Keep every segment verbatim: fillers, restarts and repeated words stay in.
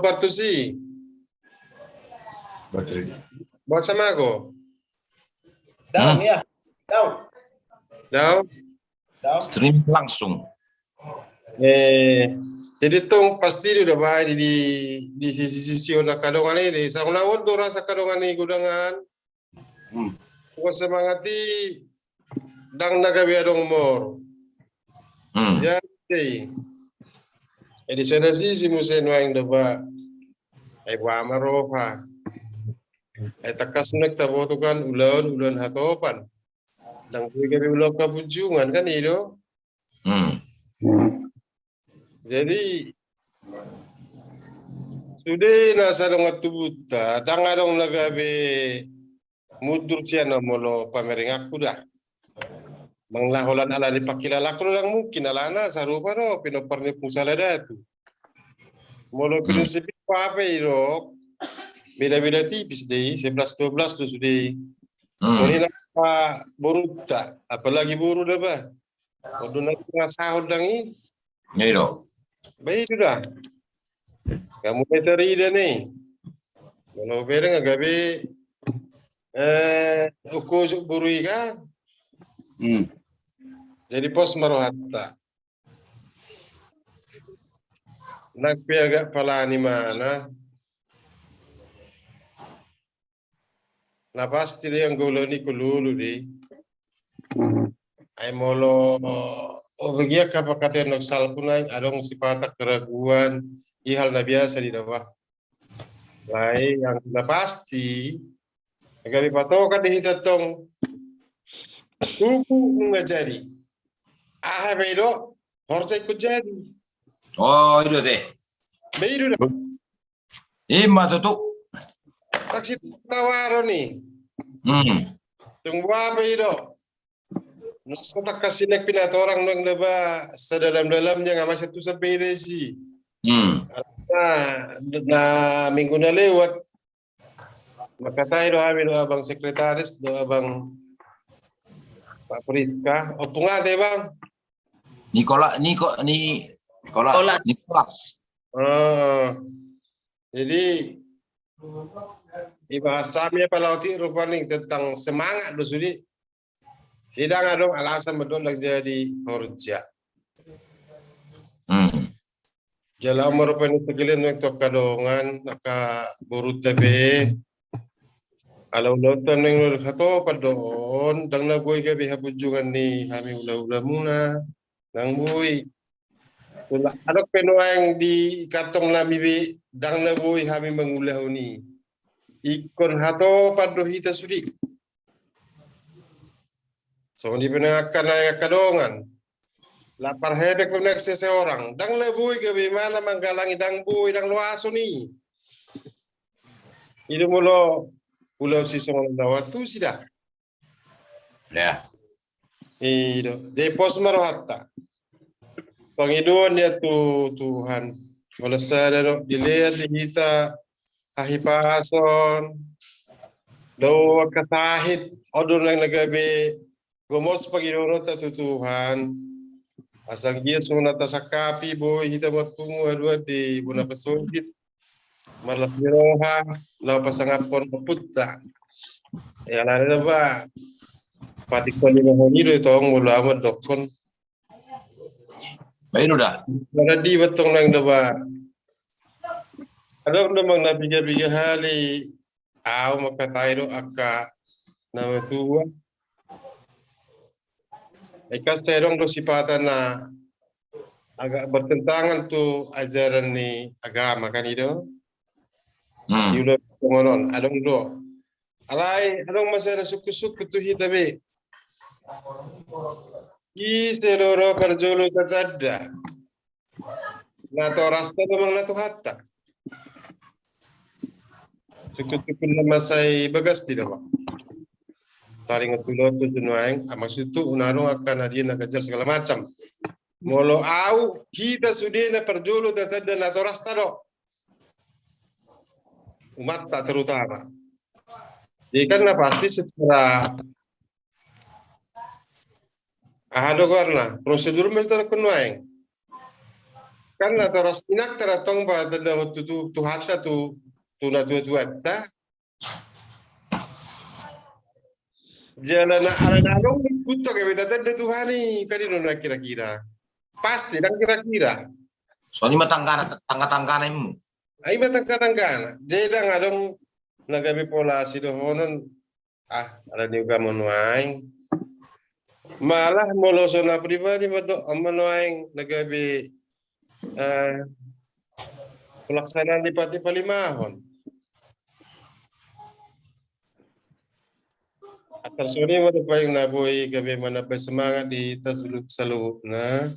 partusi. Baterai. Boasa ma ago? Down, hmm, ya. Down. Down. Down. Stream langsung. Eh, jadi tong pasti do da baen di, di sisi-sisi on angka dongan i, di saunang on do rasa angka dongan i godangan. Hmm. Buat semangat i ndang na gabe adong mor. Hmm. Jadi, eh, di sada sisi muse nuaeng da ba. Eh, boha ma roha. Eh, tangkas nuaeng taboto kan ulaon, ulaon hatopan. Ndang boi gabe ulaon hapunjungan kan i do. Hmm. Hmm. Jadi, sude na sadongan tubunta, ndang adong na gabe mundur sian on molo pamerenganku da. Manang holan ala ni pangkilalaanku ndang mungkin, alana sarupa do pinompar ni Ompung Sala Datu. Molo, hmm, prinsip i, apa i do, beda-beda tipis do i, sebelas dua belas do sude i. Hmm. Songon i na pa borunta, apalagi boru da ba. Boru na tangkas sahol ndang i. Iya do. Ba i do da. Nga mulai tarida ni. Molo bereng nga gabe, eh, uku boru i kan. Hmm. Jadi pos ma rohanta. Nang pe agak palani mana. Na pasti do i anggo ulaon i, kolo ulaon i. Mhm. Ai molo obegian kapangkataion salpu nai adong sipata keraguan, i hal na biasa di dawa. Lai yang na pasti, gabe patokan di hita tong. Tubu nunga jadi. Aha be do, horja ingkon jadi. Oh, i do te. Be i do da. Ima tutu. Taksi tawaron i. Hmm. Tung boha pe i do. Nasa tangkas sinek pinatorang nang da ba sadalam-dalamnya nga masa tu sampe i desi. Hmm. Na, na minggu na lewat. Mangkatai do hami do abang sekretaris do abang Pak Priska. Ompung ate bang. Nikola, Niko, ni, Nikolas. Nikolas. Nikolas. Oh. Jadi, di bahasa mi apa lauti rupani tentang semangat do sude. Ndang adong alasan mandok ndang jadi horja. Hmm. Jala on ma rupani sekalian nang tu angka dongan, angka borunta be. Ala ulaonta nang hatopan do on, ndang na boi gabe hapunjungan ni hami ulaula muna, ndang boi. Adong pe nuaeng di kantong nami be, ndang na boi hami mangulahon i. Ingkon hatopan do hita sude. Songon i pe nang angka na angka dongan. Lapar hebek pe nang seseorang. Ndang na boi gabe imana manggalangi, ndang boi, ndang loas on i. I do molo ulaon sisongon on na waktu sida. Ya. I do. Jadi pos ma rohanta. Pangidoan ia tu Tuhan. Molo sada do dilean di hita hahipason. Do angka sahit. On do nang na gabe gomos pangidoonta tu Tuhan. Asa anggiat songon na tasangkapi boi hita marpungu haduan di bona pasogit. Marlas ni roha, laho pasangaphon ompunta. Ya, alana da ba. Patik paling mahoni do i tong, molo amat dokkon. Baik, udah. Mana di betong nang da ba. Adong do mang na piga-piga hali. Au mangkatai do angka na matua. Eka sai adong do sipata na agak bertentangan tu ajaran ni agama kan i do. Hmm. Di ulaon songon on adong do. Alai adong masa na sungkun-sungkun tu hita be. Ise do ro parjolo tatanda. Natorasta do mang na Tuhanta. Sungkun-sungkun na masa i bagas di do mang. Taringot tu ulaon tu nuaeng, ah, maksud tu unang adong angka na dia na ganjal segala macam. Molo au, hita sude na parjolo tatanda natorasta do. Umatta terutama. Jadi kan na pasti secara aha do goarna, prosedur ma secara nuaeng. Kan na toras inang tara tong ba tanda tu, tu, Tuhanta tu, tu na tua-tuanta. Jala na ala na adong ikut to gabe tanda Tuhan i, kan i do na kira-kira. Pasti dang kira-kira. Songon i ma tanggana, tangga-tanggana immu. Ai ma tangga-tanggana. Jadi dang adong na gabe pola sidohonon, ah, ala ni uga ma nuaeng. Malah molo songon au pribadi ma do, ma nuaeng na gabe, eh, pelaksanaan di pati palimahon. Atas soni ma do paling na boi gabe manambai semangat di hita saluhutna.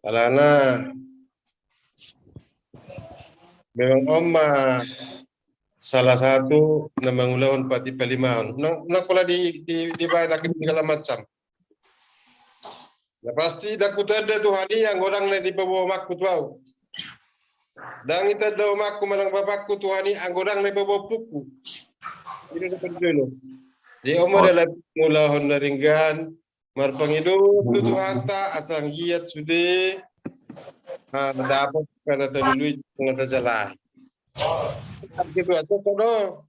Alana memang on ma salah satu na mangulahon pati palimahon. Nang, nang pola di, di, dibaen akhir segala macam. Na pasti dang hutanda Tuhan i anggo dang na dipaboa omakku tu au. Dang itanda omakku manang bapakku Tuhan i anggo dang na dipaboa ompungku. Jadi on ma dalan mangulahon na denggan, marpangido tu Tuhanta asa anggiat sude, ah, dapot angka na talului, angka na tajalahi. Gitu aja todo.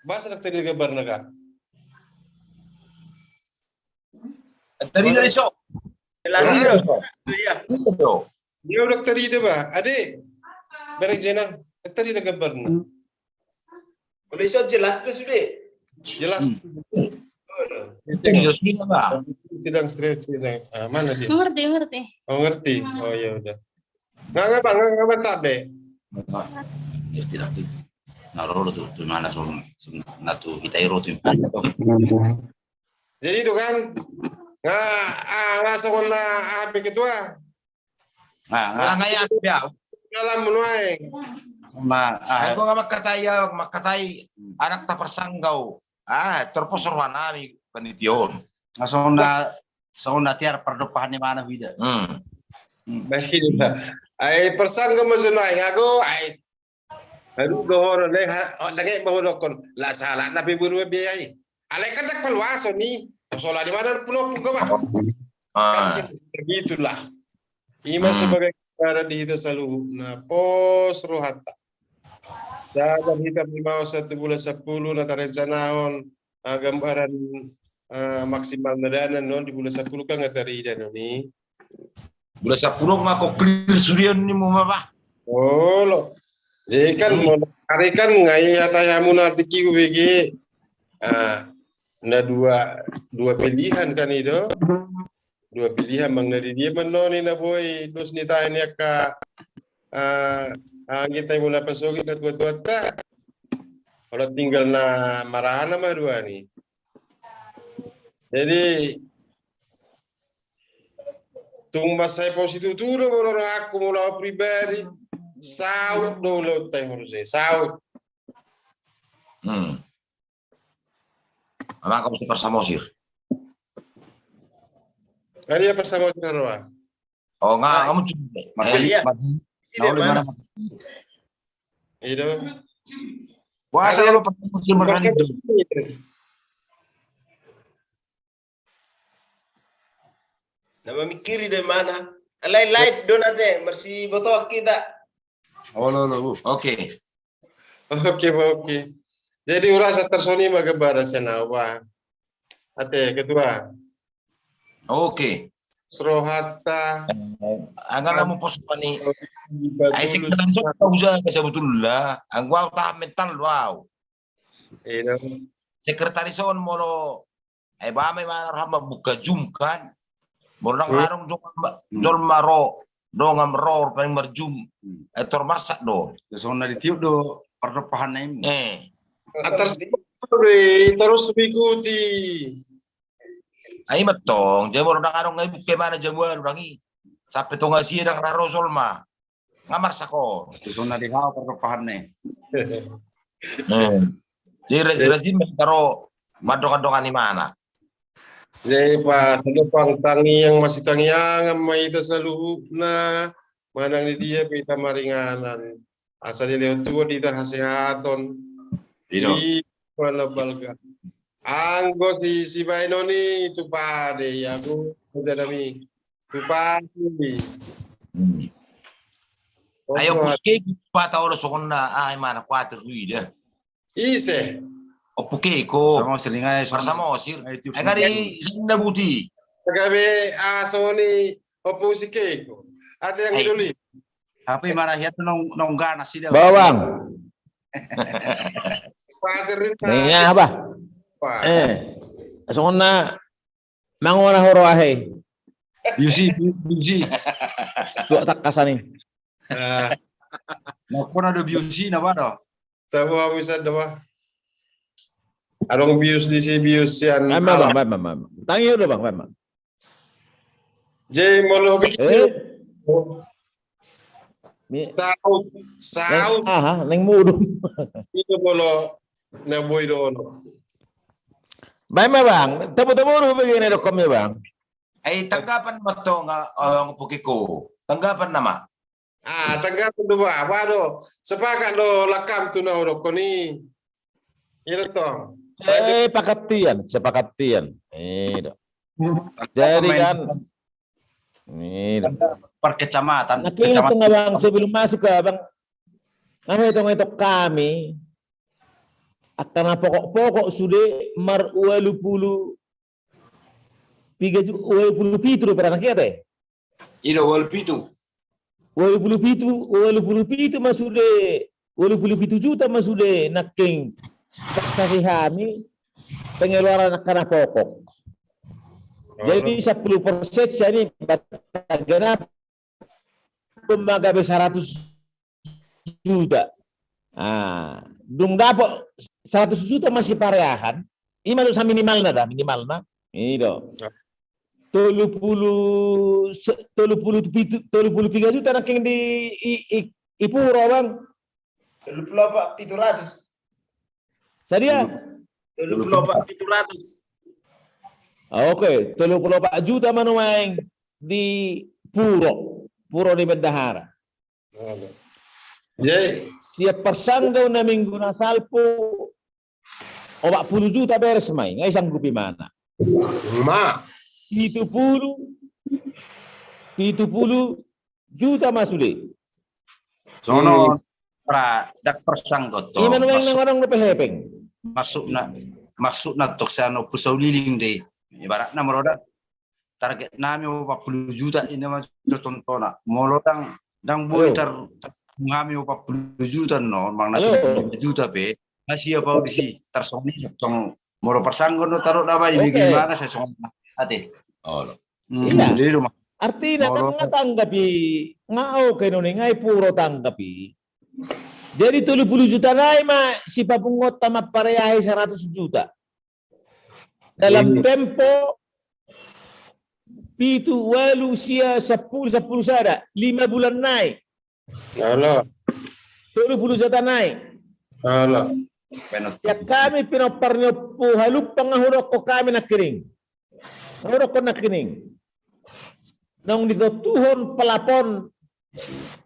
Boasa dang tarida gambarna, Kak? Tarida di so. Jelas. Iya. Dia dang tarida ba. Ade. Bareng jena. Dang tarida gambarna. Kalau iso jelas pe sude. Jelas. Hmm. Jelas sude, Bang. Sedang stres, sedang. Ah, mana dia? Ngerti, ngerti. Oh, ngerti. Oh, ya udah. Nga, nga, Bang, nga, nga, Bang, tabe. Ngerti, ngerti. Na ro tu, tu mana so, na tu hita i ro tu. Jadi itu kan, nga, ah, nga songon na, ah, begitu ah. Nah, nga, nga ya, ya. Dalam menuai. Ma, ah, aku nga mangkatai, ya, mangkatai anak taparsanggau. Ah, torpos rohanami panitia on. Nga songon na, songon na tiar pardompahan ni mana huida. Hmm. Hmm. Baik, sudah. Ai parsanggau ma sonai, aku, ai, aduh, dohonon, eh, ha, oh, dang i, bahu dokon. La salah, na pe boru biaya i. Alai kan dang paluason i. Sola di mana pulau pun kau, Bang? Ah. Kan gitu, begitulah. Ima sebagai gambaran di hita saluhutna, pos rohanta. Jagar hita palimahon sahat tu bulan sampulu na tarencanahon, ah, gambaran, ah, maksimal na dana non di bulan sampulu kan nga tarida non i. Bulan sampulu nga ko clear sude on ni mu ma, Bah. Olo. Jadi kan molo ari kan nga i hata hamu na tingki hubege. Ah, na dua, dua pilihan kan i do. Dua pilihan, Bang, na di dia ma non i na boi dos ni tahe ni angka, ah, anggi tahe muna pasogit na tua-tuanta. Olo tinggal na marana ma dua ni. Jadi tung mansai pos i tutu do molo rohangku, molo au pribadi, saut do ulaonta i, harus i saut. Hmm. Amang, kamu si Parsamosir. Ada ya Parsamosir roa. Oh, nga, kamu cuma. Iya. Nah, oleh mana? Ido. Wah, ada kalau Parsamosir marhani do. Na mamikiri do imana. Alai live do na te, marsibotoan hita. Olo, olo, oke. Oke, oke. Jadi ulaon sahat tu son i ma gambaran sian au, Bah. Ate, Ketua. Oke. Pos rohanta. Eh, anggo na mau pos pani. Ai sekretaris on usaha sebetulna. Anggo au tahan mental do au. Iya. Sekretaris on molo Ai ba ma imana roham mambuka Zoom kan. Molo ndang adong jolma ro, dongan ro paling mar-Zoom. Ai tor marsak do. Songon na ditiop do pardompahan na i. Eh. Antar terus mengikuti. Ai mantong, jadi molo ndang adong nga i buka imana jam ualu ndang i. Sampe tonga sia ndang ra ro jolma. Nga marsak on. Songon na di hau pardompahan na i. Jadi rajin-rajin ma hita ro mandongan-dongan imana. Jadi pas lupa tangiang masitangiangan ma hita saluhutna, manang di dia pe hita maringanan. Asa dilehon Tuhan di hita hasehaton. Di mana balga. Anggo si, si baenon i tu pade, ya, Bu. Jadi mi. Tu pade. Hmm. Ayo, Opo. Puske, pata oro sokonna, ah, mana kuatir lui dah. Ise. Opo ke ko. Sama selingai, sama. Sama osir. Ayo, tiup. Ayo, kali sini. Sanda buti. Gabe, ah, soni, opo si ke ko. Ate yang idoli. Tapi mana hiat nong, nong ganas sih dah. Bawang. Kuatir lui. Nih, apa? Wah. Eh. Sokonna. Mangona horo ahe. Biusi, biusi. Tuak tangkasan i. Mangona do biusi na ba do. Tabo bisa do ba. Adong bius di si bius sian. Bang, bang, bang, bang. Tangi do bang, bang. Jadi molo bikin. Saut, saut. Aha, neng mudun. Itu molo na boi do. Baen ma bang, tabo-tabo do begini do kami bang. Ai tanggapan ma to nga, eh, Puke ko. Tanggapan nama. Ah, tanggapan do ba, ba do. Sepakat do lakam tu na do koni. Iya do. Sepakatian, sepakatian. Iya do. Jadi kan. Ini. Per kecamatan. Nah, kecamatan. Bang, sebelum masuk ke bang, kami hitung-hitung kami akan pokok-pokok sude mar ualu pulu piga ju-, ualu pulu pitu do pernah kita ya? Ido ualu pitu. Ualu pulu pitu, ualu pulu pitu ma sude, ualu pulu pitu juta ma sude nangkin taksasi hami pengeluaran angka na pokok. Jadi sepuluh persen sian i baru genap ma gabe saratus juta. Ah, dung dapot saratus juta masih pareahan, ima do sa minimalna da, minimalna. Ido. Tolu pulu, tolu pulu pitu, tolu pulu piga juta nangkin di i, i, i puro bang. Tolu pulu opat pitu ratus. Sadia? Tolu pulu opat pitu ratus. Oke, tolu pulu opat juta ma nuaeng di puro, puro di bendahara. Sian parsanggo na minggu na salpu opat pulu juta beres ma i, nga sanggup imana. Ma. Pitu pulu, pitu pulu juta ma sude. Sono pra dak parsanggo to. Ima nuaeng nang adong dope hepeng. Maksudna, maksudna tok sian Ompu Sauliling de. Ibaratna molo dak target nami opat pulu juta ima jo tontona. Molo dang, dang boi tar, tar nami opat pulu juta no, mang na lima juta pe. Masih apa di si tarsongon i tong molo parsanggo no taro daba di bege mana sasongon ate. Olo. Iya. Artina kan nga tanggapi, nga oke noni nga i puro tanggapi. Jadi tolu pulu juta nai ma si papunguanta ma pareahi saratus juta. Dalam tempo pitu, ualu, sia, sampulu, sampulu sada, lima bulan nai. Tolu pulu juta nai. Sian hami pinompar ni Ompu Halumpang nga hudokkon hami nangkining. Nga hudokkon nangkining. Nang ditontuhon pelapon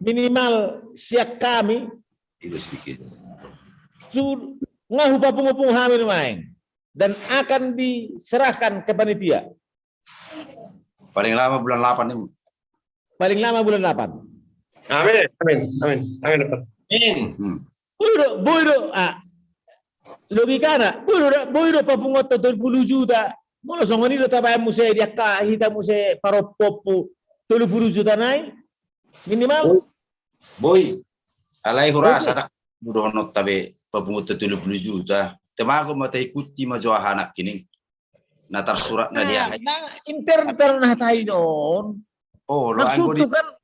minimal sian hami. Nga hupapungu-pungu hami nuaeng. Dan akan diserahkan ke panitia. Paling lama bulan delapan ini. Paling lama bulan delapan. Amin, amin, amin, amin. Amin. Boi do, boi do, ah. Logikana, boi do, boi do papunguanta tolu pulu juta. Molo songon i do tabaen muse di angka hita muse parompuompu tolu pulu juta nai. Minimal. Boi. Alai hurasa dak dohononta be papunguanta tolu pulu juta. Temago ma taikuti ma jo aha nangkining. Na tarsurat na dia. Nah, inter na tahi don. Oh, maksudku kan,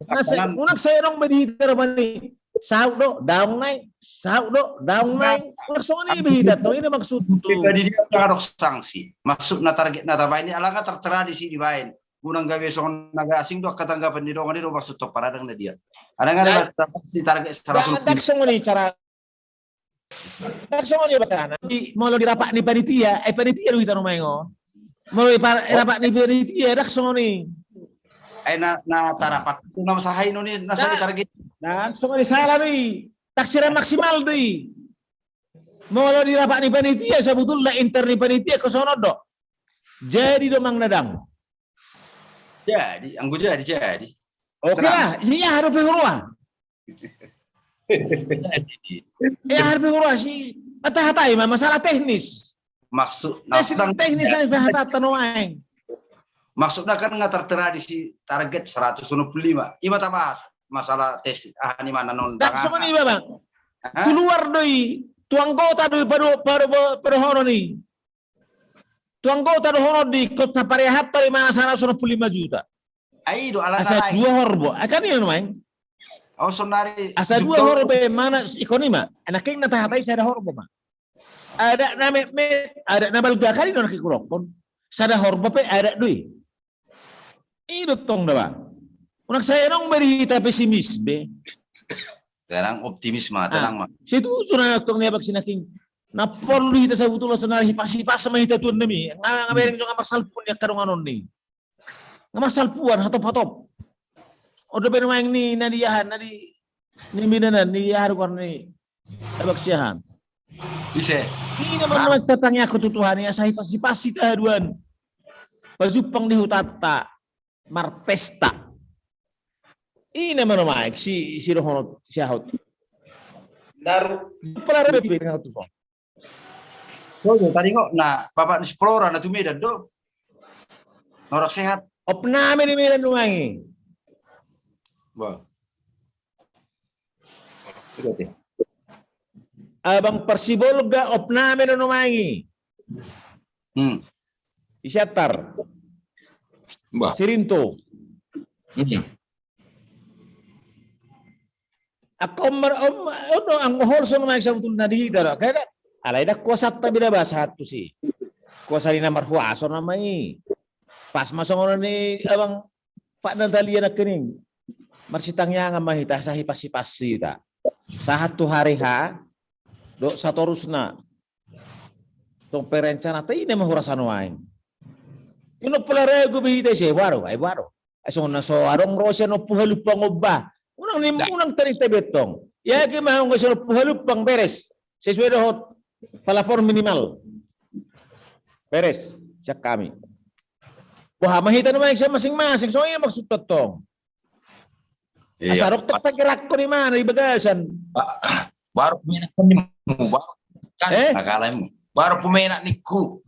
unang sai adong be di hita do bani. Saut do, daong nai, saut do, daong nai. Unang songon i be hita do, ini maksudku. Di dia unang adong sanksi. Maksud na target na tabaen i alana tartera di si dibaen. Unang gabe songon na gabe asing do angka tanggapan ni dongan i do maksud to paradang na dia. Adang ada target saratus. Dak songon i cara Dak songon i ba nanti molo di rapat ni panitia, eh panitia do hita nuaeng on. Molo di rapat ni panitia dak songon i. Eh na na tarapat tu na sahai noni na sahai target. Dak songon i sala do i. Taksiran maksimal do i. Molo di rapat ni panitia, sebetulna inter ni panitia, songon on do. Jadi do manang ndang. Jadi, anggo jadi, jadi. Oke lah, jadi aha dope huroha? Jadi. Jadi aha dope huroha, si, hata-hatai ma, masalah teknis. Maksud, teknis, teknis, ai hata-hata nuaeng. Maksudna kan nga tertera di si target seratus enam puluh lima. Ima tabahas masalah teknis. Ah, ni mana non. Songon i, Bang. Hah? Tu luar do i, tu anggota do i, pado, pado, padohonon i. Tu anggota dohonon di, ingkon taparehat do i mana seratus enam puluh lima juta. Ai do, ala asa dua horbo. Ai kan i nuaeng. Oh, sonari. Asa dua horbo pe mana, ingkon i ma. Anak king na tahatai sada horbo ma. Adat na metmet, adat na balga, kan i do na hudok on. Sada horbo pe adat do i. I do tong da, Bang. Unang sai adong be di hita pesimis be. Tenang, optimis ma, tenang ma. Setuju na tong ni abang si Naking. Na porlu di hita sabutulna sonari hipas-hipas ma hita tuan nami. Nga, nga bereng jo nga marsalpuan ni angka dongan on ni. Nga marsalpuan, hatop-hatop. On dope nuaeng ni, na di aha, na di, ni midanan, ni aha do goar ni, abang si aha. Ise. I na ma nuaeng tatangiangku tu Tuhan i, asa hipas-hipas hita haduan. Pajumpang di hutanta. Marpesta. I na ma nuaeng si, si dohonon, si ahot. Daru. Pola rebe tu son. Songon tadi nga na, bapak ni si Flora na tu Medan do. Norak sehat. Opname di Medan nuaeng i. Bah. Abang Parsibolga, opname do nuaeng i. Hmm. I Siantar. Bah. Sirinto. Hmm. Angka on mar-, on, on do anggo holso nuaeng sabutulna di hita do. Kaya alai ndang kuasanta be da ba sahat tusi. Kuasa ni na marhuaso nama i. Pas ma songon ni abang Pak Natalia nangkining. Marsitangiangan ma hita, asa hipas-hipas hita. Sahat tu hari H, dohot satorusna. Tong perencanaan, i na ma hurasa nuaeng. I na pola ragu be hita ise, boha do, ai boha do. Ai songon na so adong ro sian Ompu Halumpang on bah. Unang ni, unang tadi tebetong. Yakin ma hamu anggo sian Ompu Halumpang beres. Sesuai dohot pelapor minimal. Beres, sian hami. Boha ma hita nuaeng sian masing-masing, songon i maksudta tong. Iya. Asa adong tong tagerakkon i mana di bagasan. Ba-, baru pumenak ni mu, baru kan, eh? Agak lain mu. Baru pumenak ningku.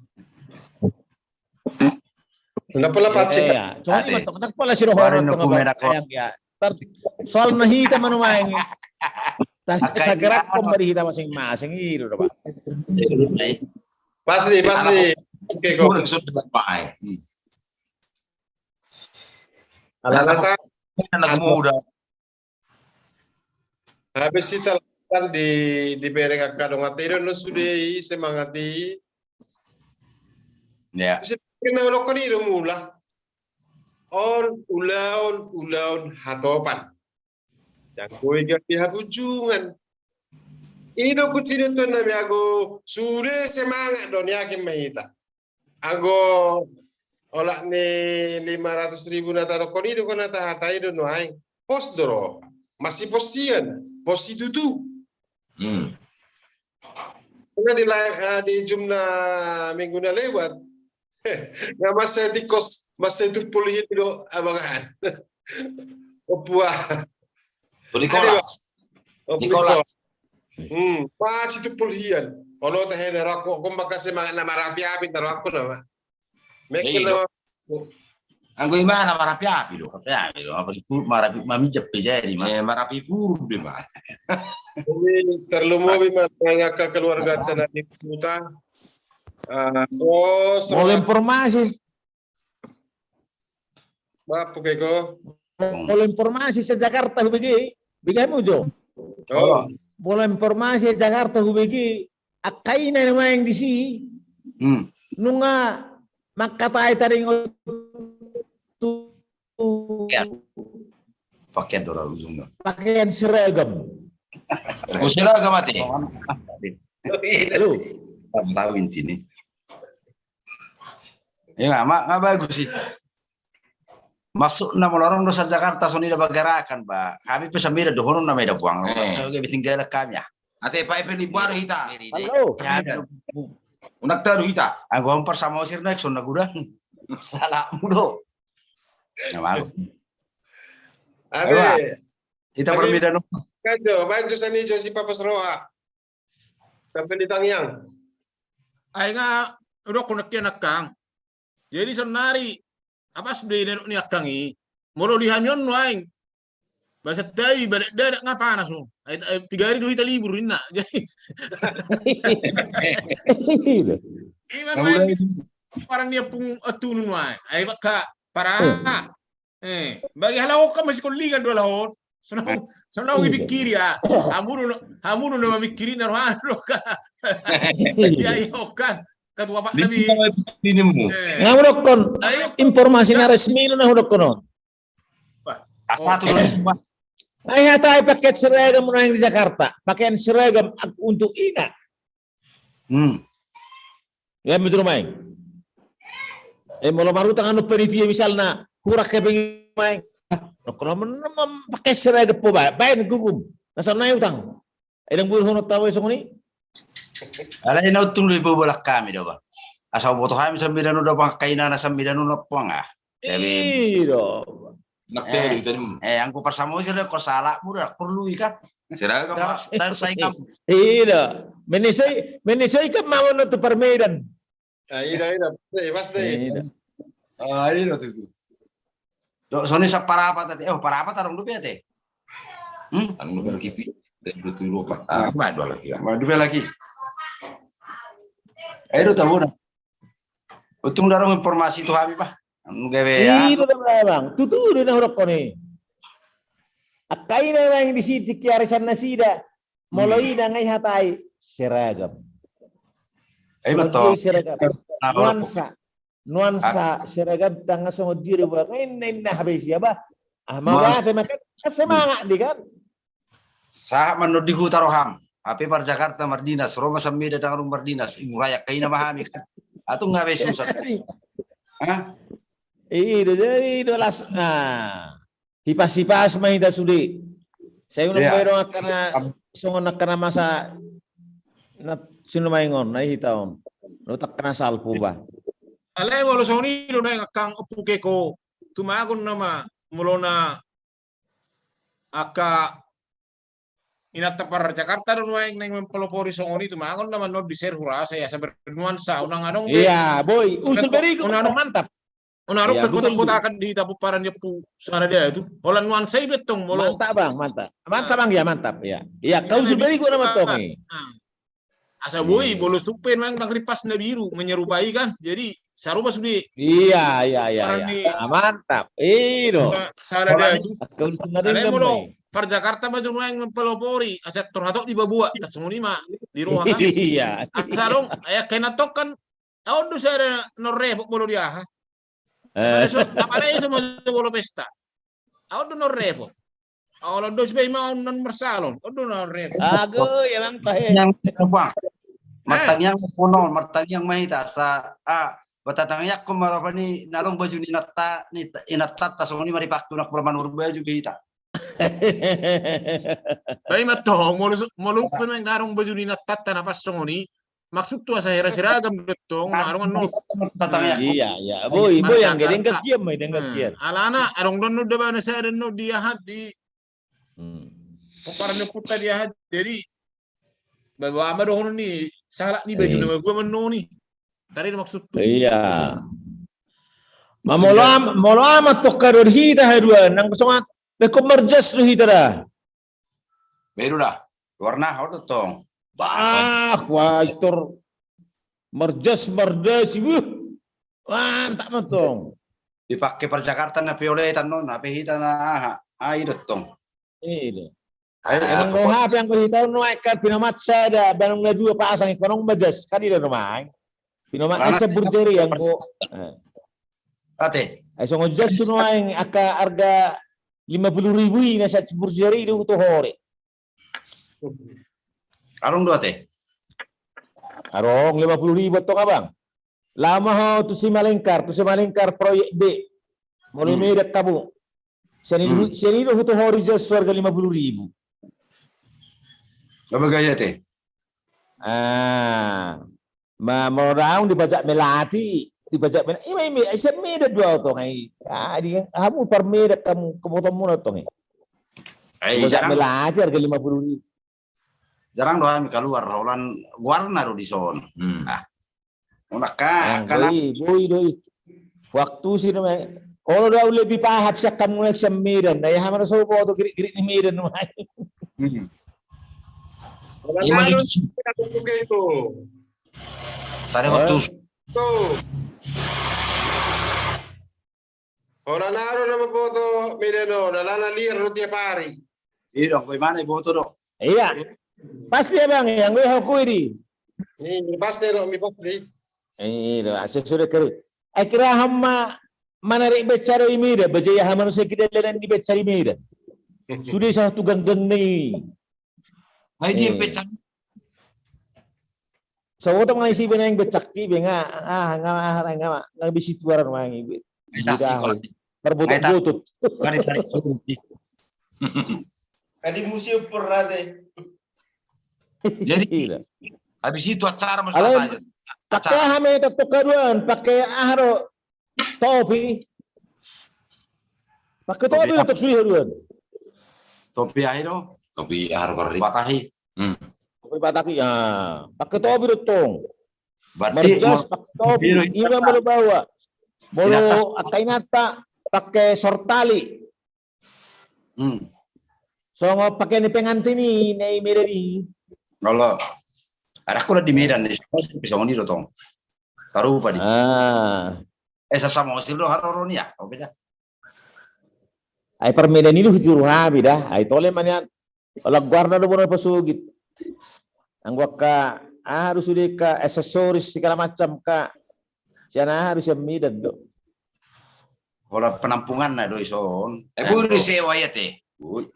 Ndang pola pancing. Iya, iya. Songon i ma tong, ndang pola sidohonon tong, Bang. Soalna hita ma nuaeng. Tagerakkon ma di hita masing-masing, i do, Bang. Pasti, pasti. Oke, kok. Ala, ala, ala, anak muda. Habis hita di, dibereng angka dongan i do, na sude i semangat i. Ya. Bisa kena ulokon i do mula. On, ulaon, ulaon hatopan. Jangkoi gabe habunjungan. I do kuti do tuan nami anggo sude semangat do, yakin ma hita. Anggo olat ni lima ratus ribu na tadokkon i do, na tahatai do nuaeng. Pos do ro. Masiposian, pos situtu. Hmm. Karena di live, eh, di Zoom na minggu na lewat. Nga masa tingkos, masa itu pulih itu do abangan. Opua. Nikolas. Nikolas. Hmm, pas itu pulhian. Olo tahe na rohakku, kom baka semangat na marapi-api na rohakku nama. Mekena. Anggo ima na marapi-api do. Marapi-api do. Apa itu marapi, maminjam pe jadi ma. Eh, marapi pur be ma. Ini terlumobi ma angka keluarga tena di kota. Ah, oh, molo informasi. Molo informasi sian Jakarta hubege, bege hamu jo. Oh. Molo informasi sian Jakarta hubege, angka ina na main di si. Hmm. Nunga mangkatai taringot tu. Pakean do ra ujungna. Pakean seragam. Oh, seragam ate. Halo. Tahu intinya. Iya, ma, ma bagus sih. Maksudna molo adong do sian Jakarta songon i da pergerakan, ba. Hami pe sian Medan dohonon nama i da puang. Eh. Gabe tinggal hami ya. Ate Pak Epe Limbo do hita. Halo. Ya, ada. Unang tahu hita. Anggo Ampar sama Osir naik sonna gudang. Salah mudo. Ya, maaf. Ada. Ayo, Pak. Hita parmedano. Kanjo, baik tu sani jo si Papas Roha. Sampai di tangiang. Ai nga, udah konek kena kang. Jadi sonari, apa sudah ini ni akang i? Molo di hami on nuaeng. Bahasa tawi balik dadak nga panas o. Ai, ai, tiga hari do hita libur inna. Jadi. Ima nuaeng. Parang dia pung atunu nuaeng. Ai baka parah. Eh, bagi halak on kan masih kolingan do halak on. Sonang, sonang i pikiri ya. Hamu do, hamu do na mamikiri na roha do kan. Iya, iya, kan. Ketua Pak Nabi. Nga hudokkon informasi na resmi na hudokkon on. Asa tu. Ai hata ai pakai seragam nuaeng di Jakarta, pakaian seragam untuk ina. Hmm. Ya, betul, Mai. Eh, molo marutang anu panitia misalna, hurang hepeng, Mai. Ah, no, kalau men-, mem-, pakai seragam po, Pak. Baen gugum. Nasa na utang. Eh, dang buru hono tahu songon i. Alai na untung lebih bolak kami do, Bang. Asa boto kami sambil danu do, Bang, kaina na sambil danu no, Bang, ah. Iya. Nak telu tadi. Eh, anggo parsamo sira ko salah muda perlu ika. Sira ka, Mas. Dan saingan. Iya. Menisoi, menisoi kan mau nonton permainan. Ah, iya, iya. Pasti, pasti. Iya. Ah, iya, tuh. Dok, soni saparapat tadi. Eh, parapat tarung dupe ate. Hmm? Anu dupe lagi pi. Dan dua puluh dua. Ah, dua lagi. Dua lagi. Ayo, tahu dah. Untung darong informasi tu hami, bah. Anu gawe ya. Iya, Bang. Tutu do na hudokkon i. Angka ina memang di sini ki arisan nasida. Molo ina ngai hatai seragam. Ai betul. Seragam. Nuansa. Nuansa seragam tangga songon diri, Bang. Inna, inna habis ya, bah. Ah, mau apa makan? Semangat di kan. Sahat ma annon di huta roham. Hape par Jakarta mardinas, ro ma sampe da dangarung mardinas, imurayak kaina ma hami kan. Atung nga be susah. Hah? Ido jadi ido las. Nah. Hipas-hipas ma hita sude. Saya unang bae dong akkana songon akkana masa na sinu maingon na hita on. Lo takkana salpu ba. Alai molo songon i do na akkang opuke ko tumagon nama molo na Angka inanta par Jakarta do nuaeng naeng mempelopori songon i tumagon na mannon di serhura saya sabar nuansa unang adong be. Iya, boi. Usul berikut unang adong mantap. Unang adong pengkotak-kotakan di tapu paran dia pu sarada tu. Holan nuansa i bettong molo. Mantap, Bang, mantap. Mantap, Bang, ya, mantap, ya. Iya, kau usul berikut nama tong i. Asa boi, bolo supe memang nang ripas na biru menyerupai kan. Jadi sarupa sude. Iya, iya, iya. Mantap. Ido. Salah dia tu. Alai molo par Jakarta ma jo nuaeng mempelopori, asa tor hatop di babuak, tas songon i ma di roha kan. Iya. Asa dong, aya kena tok kan. Aon do sada non repot bolo di aha. Apalagi so, apalagi so molo pesta. Aon do non repot. Aon do sibai ma on non marsalon. Aon do non repot. Ago ya bang tahe. Yang apa? Martangiang kono, martangiang ma hita sa a batatang yak ko marapan ni nalong baju ni natta ni inatta ta songon i maripaktu nak pura manur baju ke hita. Bai ma tong molo molo pe maeng darong baju ni natta ta na pas songon i. Maksud tu asa hera seragam do tong, na arungan no. Iya, iya. Boi, boi, angge denggan kian, boi, denggan kian. Alana, adong don no daba na sada no di aha di. Kompar ni puta di aha. Jadi bawa ama dohon ni salah ni baju nama gua meno ni. Tadi maksud tu. Iya. Ma molo am, molo ama tokka do hita hadua nang songon. Be ko marjas do hita da. Bedu da. Warna hau do tong. Bah, wah itor marjas mardasi buh. Mantap ma tong. Dipake par Jakarta na pioletan non, na pe hita na aha. Ai do tong. Iya. Emang do hape anggo hita on nuaeng kan pinomat sada banong na dua pasang i konong marjas kan i do nuaeng. Pinomat na saburjeri anggo. Ate. Ai songon jas tu nuaeng angka arga lima puluh ribu i na saburjeri do tu hore. Arung do ate. Arung lima puluh ribu tong abang. Lama ho tu Simalingkar, tu Simalingkar proyek B. Molo Medan kabu. Sian i do hutu hori jas harga lima puluh ribu. Apa gaya te? Ah, ma molo daong dipajak melati, dipajak melati. Ima ima, sian Medan do au tong ai. Ah, di hamu par Medan hamu, kemotonmuna tong ai. Eh, dipajak melati harga lima puluh ribu. Jarang do hami kaluar, holan goarna do dison. Hmm. Ah. Unang ka, angka na boi, boi do i. Waktu si nama. Olo do au lebih paham sian hamu na sian Medan. Nah, ia hamu na so boto girik-girik ni Medan nama. Hmm. Ima i. Tadi waktu. Tuh. Holan aha do na mamboto Medan on, alana liar do tiap ari. Iya dong, bagaimana iboto do? Iya. Pasti abang, yang gue hakui di. Iya, pasti do, mi pasti. Iya, asa sude kari. Ai kira hamu manarik beca do i Medan, baja ia hamu na sai kidalanan ni beca i Medan. Sude sa tu ganggang ni. Ai dia beca. Saboto manang isi be naeng becak i be nga, ah, nga, ah, nga, nga bisi tuaran mangi be. Ai tak sikola. Berbotut-botut. Kan ditarik turun. Kadi museum pernah deh. Jadi, habis itu acara mesti ada. Pakai aha me tong kaduan, pakai aha do topi. Pakai topi do tong sude haduan. Topi aha do? Topi aha do, Batahi. Hmm. Topi Batahi, ya. Pakai topi do tong. Marjas pakai topi, ima molo baoa. Molo angka inanta pakai sortali. Hmm. Songon pakai ni pengantin i na i Medan i. Olo. Ada kula di Medan ni, songon i do tong. Sarupa di. Ah. Eh, sasama osil do haroro ni ya, oh beda. Ai par Medan i do hujur hami da, ai tole manian. Ola goarna do bona pasogit. Anggo angka aha do sude ka aksesoris segala macam ka. Sian aha do sian Medan do. Holan penampunganna do ison. Eh, boi disewa ia te. Boi.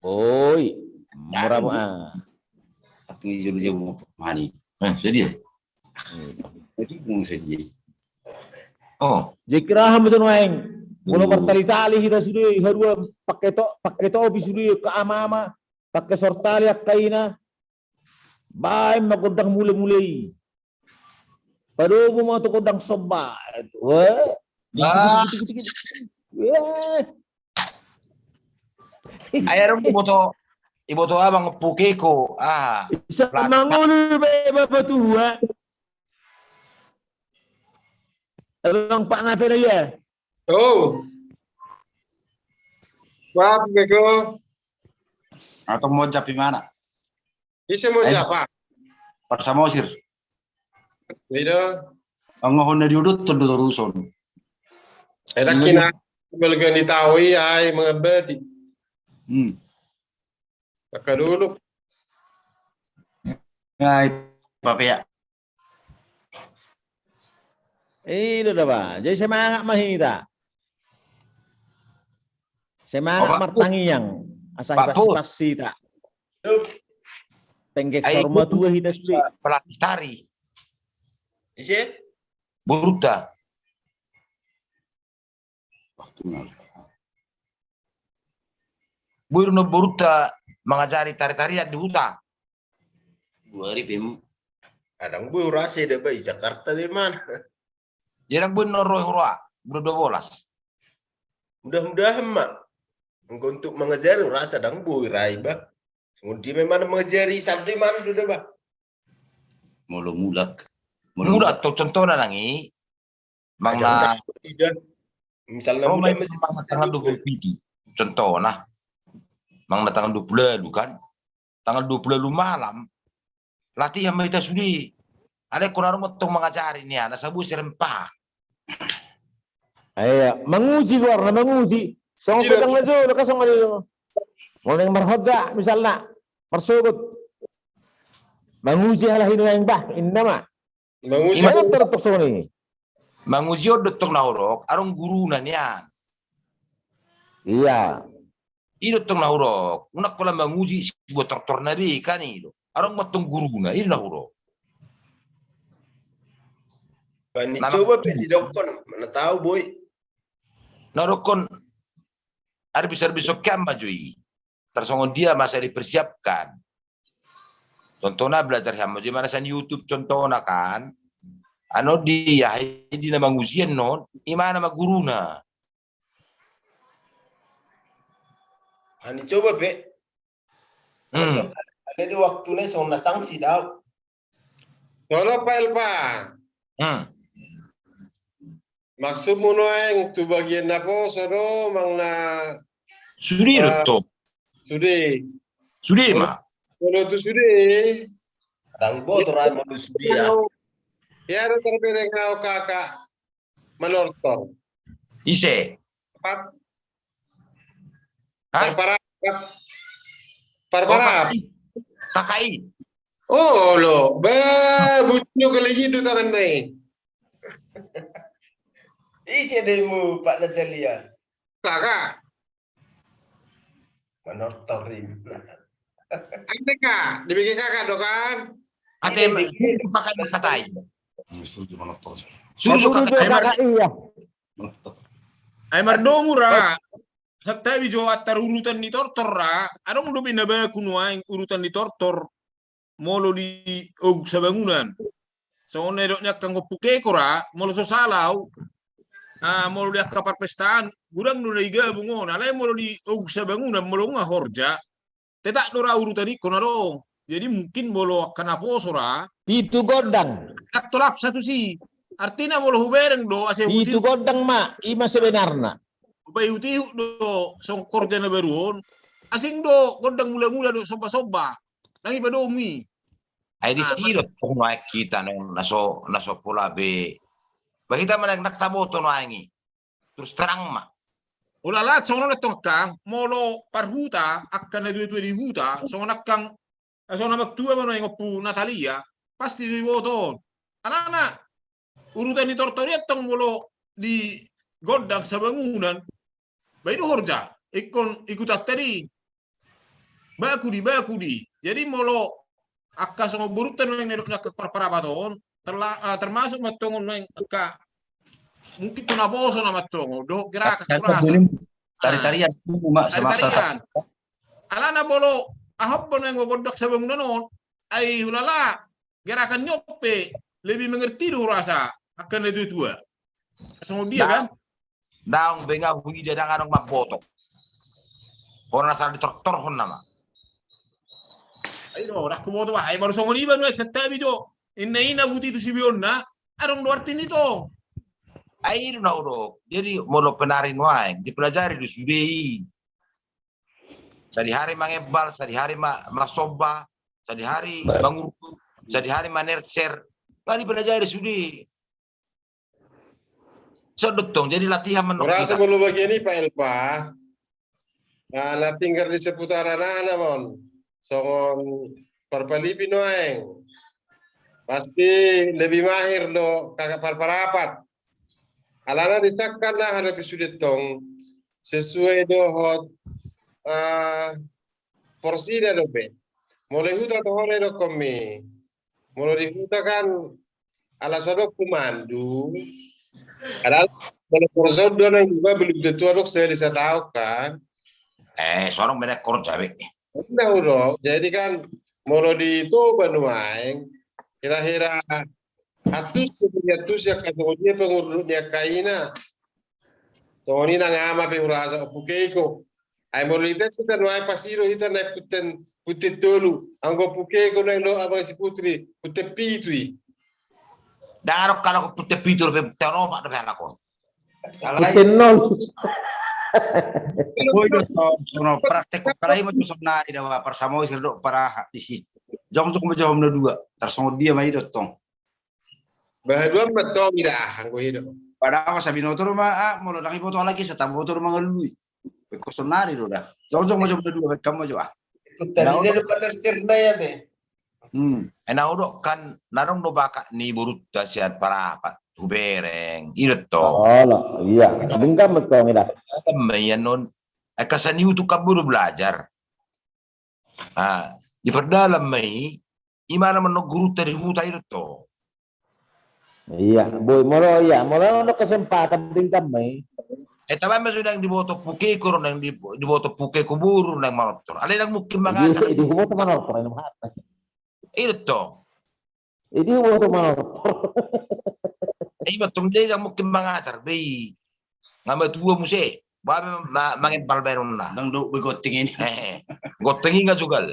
Boi. Mura ma. Tapi jolo jolo mani. Eh, sedia. Jadi bung sedia. Oh. Jadi kira hamu tu nuaeng. Molo martali-tali hita sude haduan pakai to, pakai topi sude ka ama-ama, pakai sortali angka ina. Baen ma gondang mule-mule i. Padomu ma tu gondang somba. Wah. Ai adong iboto, iboto abang pukeko. Ah. Mangolu be bapa tua. Abang Pak Nata ya. Oh. Wah, pukeko. Atau mau japi mana? Ise mo japa? Par Samosir. Ida. Anggo hona di udut tu toruson. Eda kina balga ni tahu i ai mangabati. Hmm. Taka dulu. Ai papea. Ida da ba. Jadi semangat ma hita. Semangat martangiang. Asa hipasi-pasi ta. Penggek saur matua hita sude. Pelatih tari. Ise? Borunta. Boi do na borunta mangajari tari-tarian di huta. Dua hari pem. Kadang boi urasa da ba i Jakarta di mana. Jadi dang boi na ro huroa, udah dua belas. Mudah-mudahan ma. Anggo untuk mangajari urasa dang boi ra iba. Songon dia memang mangajari sande mana do da ba. Molo mulak. Mulak to contohna nang i. Mang na. Misalna Roma mulak itu mang na tanggal dua puluh pitu. Contohna. Mang na tanggal dua puluh lalu kan. Tanggal dua puluh lalu malam. Latihan ma hita sude. Alai kona ro ma tong mangajari ni ana sabu serempa. Iya, manguji goarna, manguji. Songon pedang na jolo ka songon i. Molo naeng marhotja misalna, marsogot. Manguji halak i nuaeng bah, inna ma. Manguji. Ima dokter tok songon i. Manguji on do tong na hurok, adong guruna nian. Iya. I do tong na hurok, unang pola manguji sibuat tortorna be kan i do. Adong ma tong guruna, i do na hurok. Bani coba pe didokkon, mana tahu boi. Na dokkon, arbis-arbis sokian ma jo i. Tarsongon dia masa dipersiapkan. Contohna belajar hamu, di mana san YouTube contohna kan. Anu di ya di na mangujian non, i mana ma guruna. Ani coba pe. Hmm. Ada di waktu ni songon na sanksi dau. Solo Pak Elpa. Hmm. Maksudmu nuaeng tu bagian na poso do manang na sude do to. Sude. Sude ma. Molo tu sude. Dang boto ra molo sude ya. Ya do terbereng au kakak. Manortor. Ise. Par. Hah? Parpara. Parpara. K K I. Olo, ba butuh ke lagi do tangan nai. Isi ademu Pak Natalia. Kakak. Manortor i. Ande ka, dibege kakak do kan? Ate pakai satai. Suruh kakak. Ai mardomu ra. Santabi jo antar urutan ni tortor ra. Adong dope na baku nuaeng urutan ni tortor. Molo di ogung sabangunan. Songon na didok ni angka Ompu Keko ra, molo so sala au, ah, molo di angka parpestaan, godang do na digabung on, alai molo di ogung sabangunan, molo nga horja, tetap do ra urutan ingkon adong. Jadi mungkin molo angka na poso ra. Pitu gondang. Tolap satu si. Artina molo hubereng do, ase pitu gondang ma, i ma sebenarna. Hupaihutihut do songon horja na baru on. Asing do gondang mulamula do sombasomba. Ndang i padomu i. Ai di si do tong nuaeng hita na so, na so pola be. Ba hita ma ndang taboto nuaeng i. Terus terang ma. Ulalat songon on tong kang, molo parhuta, angka na tuatua di huta, songon angka Songon na martua ma nuaeng Ompu Natalia, pasti do diboto on. Alana urutan ni tortor i antong molo di gondang sabangunan, ba i do horja, ingkon ikutanta di. Baku di, baku di. Jadi molo angka songon borunta nuaeng na didok ni angka parparapat on, terla-, ah, termasuk ma antong nuaeng angka mungkin tu na poso nama antong dohot gerakan kurasa. Tari-tarian. Alana molo aha pe nuaeng gondang sabangunan on, ai hulala gerakan ni on pe lebih mengerti do hurasa angka na tuatua. Songon dia kan? Daong be nga huida ndang adong mamboto. Hona sala ditortorhon nama. Ai do, ndang huboto bah. Ai baru songon iba nuaeng santabi jo. Inna ina buti tu sibeonna, adong do arti ni tong. Ai do na hudok. Jadi molo penari nuaeng dipelajari do sude i. Sadihari mangembal, sadihari ma-, masomba, sadihari mangurdu, sadihari manerser. Kan dipelajari sude. Songon do tong, jadi latihan menang. Rasa molo bagian i Pak Elpa. Nah, na tinggal di seputaran aha nama on. Songon parpalipi nuaeng. Pasti lebih mahir do kakak parparapat. Alana disangkan na hadapi sude tong sesuai dohot, eh, porsida dope. Molo di huta tohona dokkon mi. Molo di huta kan ala so adong humandu. Padahal molo porson do nang juga belum tentu adong sehari sataon kan. Eh, sorong beda korja be. Nah, udah. Jadi kan molo di Toba nuaeng kira-kira atus, atus ya kan dia pengurus dia kaina. Songon i nang ama pe hurasa Ompu Keiko. Ai molo hita sita nuaeng pasti do hita naeng punten, punten tolu. Anggo Ompu Keiko naeng dohot abang si Putri, punten pitu i. Ndang adong halak punten pitu dope, punten opat dope halak on. Punten nol. Boi do tong, songon praktek on kalai ma tu sonari dawa parsamoi sir do paraha di si. Jongjong ma jo hamu na dua. Tarsongon dia ma i do tong. Bahaduan ma tong ida ah, anggo i do. Padahal masa binoto do ma, ah, molo ndang iboto halak i, sataboto do mangalului. Pekko sonari do da. Jongjong ma jo hamu na dua, pekko ma jo ah. Ikut tadi dia depan tersir na ya te. Hmm. Ena udo kan, na adong do bakak ni borunta sian parapat, hubereng, i do tong. Olo, iya. Denggan ma tong ida. Denggan ma ia non. Eka sani utuk kan boru belajar. Ah, diperdalam ma i, i ma na manogurunta di huta i do tong. Iya, boi molo, iya, molo adong kesempatan denggan ma i. Eh, taban ma sude nang diboto Ompu Keiko, nang di, diboto Ompu Keiko boru nang manortor. Alai ndang mungkin mangasa. Di, diboto manortor, ini mah. I do tong. Jadi, huboto manortor. Ima tong, dia ndang mungkin mangajar be i. Nga matua muse. Ba be ma-, mangempal baenonna. Ndang dok be gonting i. Eh, gonting i nga jugal.